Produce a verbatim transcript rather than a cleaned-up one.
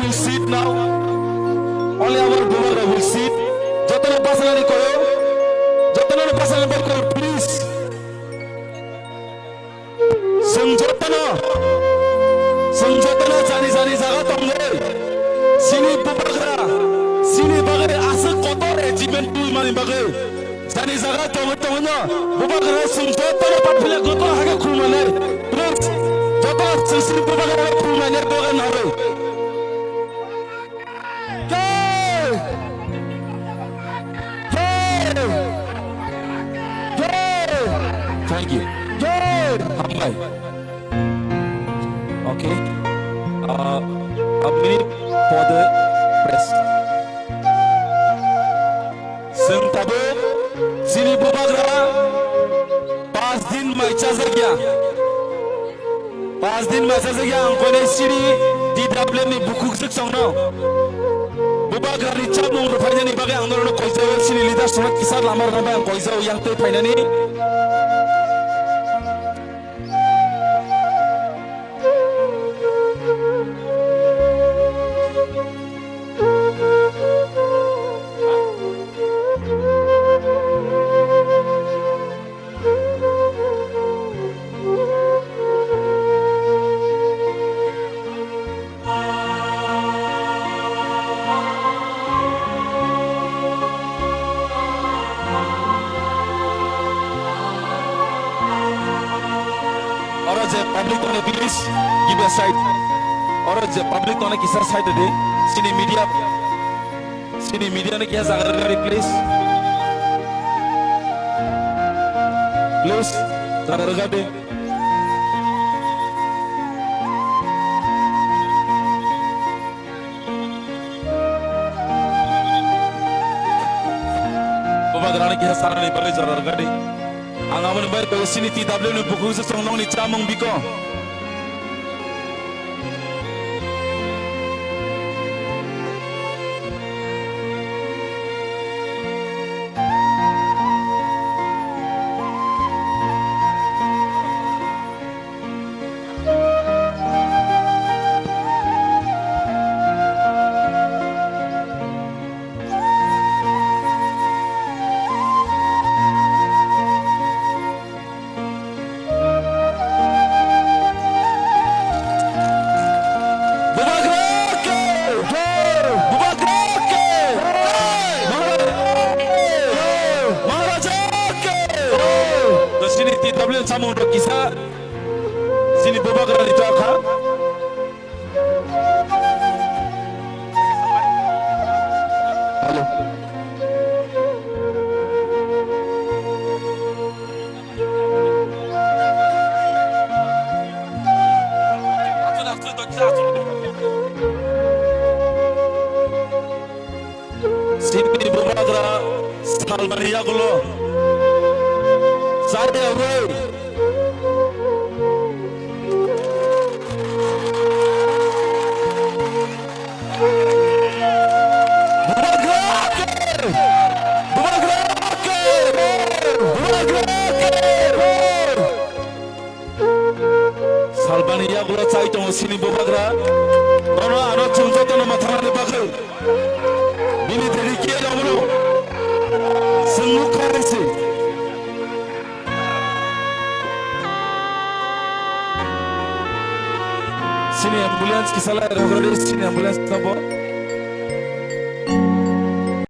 will sit now. Only our Bubagra will sit. Jotono basanani koyo. Jotono basanani koyo, please. Chwng jotono, chwng jotono jani jani jaga tongwi, chini Bubagra, chini bagwi aswk kotor achievement twimani bagwi, jani jaga tongwi tongwino, Bubagra chwng jotono paphila gotor hake khulumani, please, jotono chwng chini Bubagra khulumani dogan harwi. Jai! Jai! Jai! Thank you. Jai! Hambai. Okay. Uh, a minute for the press. Chwng tabuk chini Bubagra pas din mai chajakya. Pas din masa jagya ang koinai siri D W ni bukhuk swk songno. Bubagrani chamung rwphainani bagwi ang norokno koijao, siri leaders rokno kisa lama rwna bai ang koijao yang tei phainani. Oro je public tongni, please give a side. Oro je public tongni kisa side di. Sini media. Sini media ni kisa jaga rwgadi, please. Please, jaga rwgadi. Bubagrani kisa sanani bagwi jaga rwgadi. Ang aboni bai koi sini T W ni bukhuk se chong nongni chamung biko. Bubagra ke! Jai! Bubagra ke! Jai! Maharaj ke! Jai! Maharaj ke! Jai! To sini T W chamung rok kisa sini Bubagra ni chakha. Hello. Sini Bubagra salmani yagulo. Chaya wi. Bubagra ke! Bubagra ke! Bubagra ke! Salbani yagulo chai tongo sini Bubagra. Nono ano chwng jotono mathanani bagwi. Bini dedicate abono chwng nukha risi. Sini ambulance kisa lai rwgwladi, sini ambulance tabuk.